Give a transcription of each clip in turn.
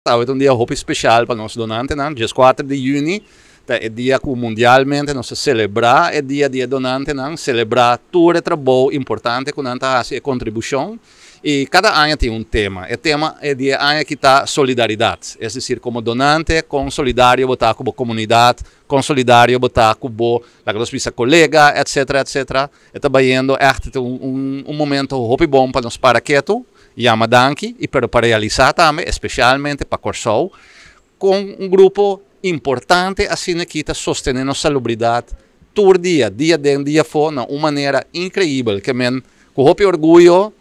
Awe ta un dia hopi spesial pa nos donantenan. 14 di yüni ta e dia ku mundialmente nos ta selebrá e dia di e donantenan, selebrá tur e trabou importante ku nan ta hasi, e kontribushon. I kada aña tin un tema. E tema e di e aña aki ta solidaridat. Es desir, komo donante, kon solidario bo ta ku bo komunidat, kon solidario bo ta ku bo, laga nos bisa, kolega, etsetera, etsetera. E ta bayendo ègt un un momento hopi bon pa nos para ketu, yama danki i pero pa realisá tambe, espesialmente pa Kòrsou, kon un grupo importante asina aki ta sostené nos salubridat tur dia, dia den dia afó, na un manera inkreibel. Ke men ku hopi orguyo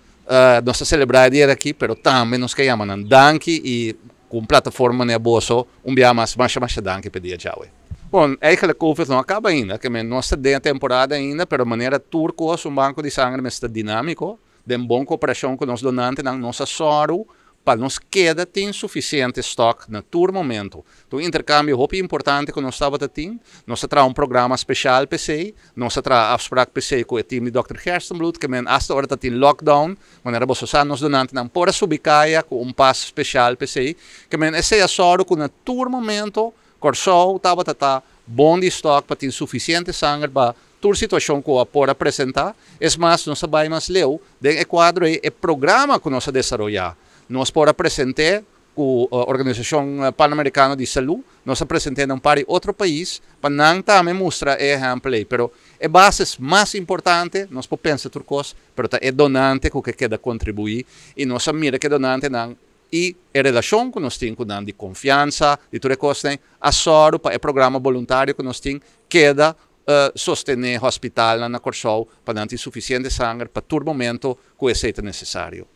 nos ta selebrá e dia aki, pero tambe nos ke yama nan danki i ku un plataforma manera boso un bia mas masha masha danki pa e dia djawe. Bon, eigenlijk Covid no a kaba ainda, ke men nos ta den e temporada ainda, pero manera tur kos un banko di sangre mester ta dinámiko, den bon koperashon ku nos donantenan nos a sòru pa nos keda tin sufisiente stòk na tur momento. Ta un interkambio hopi importante ku nos tabata tin. Nos a traha un programa speshal p'esei, nos a traha afsprak p'esei ku e tim di dòkter Gerstenbluth, ke men asta ora ta tin lockdown, manera boso sa nos donantenan por a subi kaya ku un pas speshal p'esei, ke men esei a sòru ku na tur momento Kòrsou tabata ta bon di stòk pa tin sufisiente sanger pa tur situashon ku a por a presentá. Es mas, nos a bai mas leu den e kuadro ei, e programa ku nos a desaroyá, nos por a present'é ku Organisashon Panamerikano di Salú, nos a present'é na un par di otro pais pa nan tambe mustra e ehèmpel ei. Pero e bases mas importante, nos por pensa tur kos, pero ta e donante ku ke keda kontribuí i nos a mira ku e donantenan I e relashon ku nos tin ku nan di konfiansa, di tur e kosnan, a sòru pa e programa boluntario ku nos tin keda sostené hospitalnan na Kòrsou pa nan tin sufisiente sanger pa tur momento ku esei ta nesesario.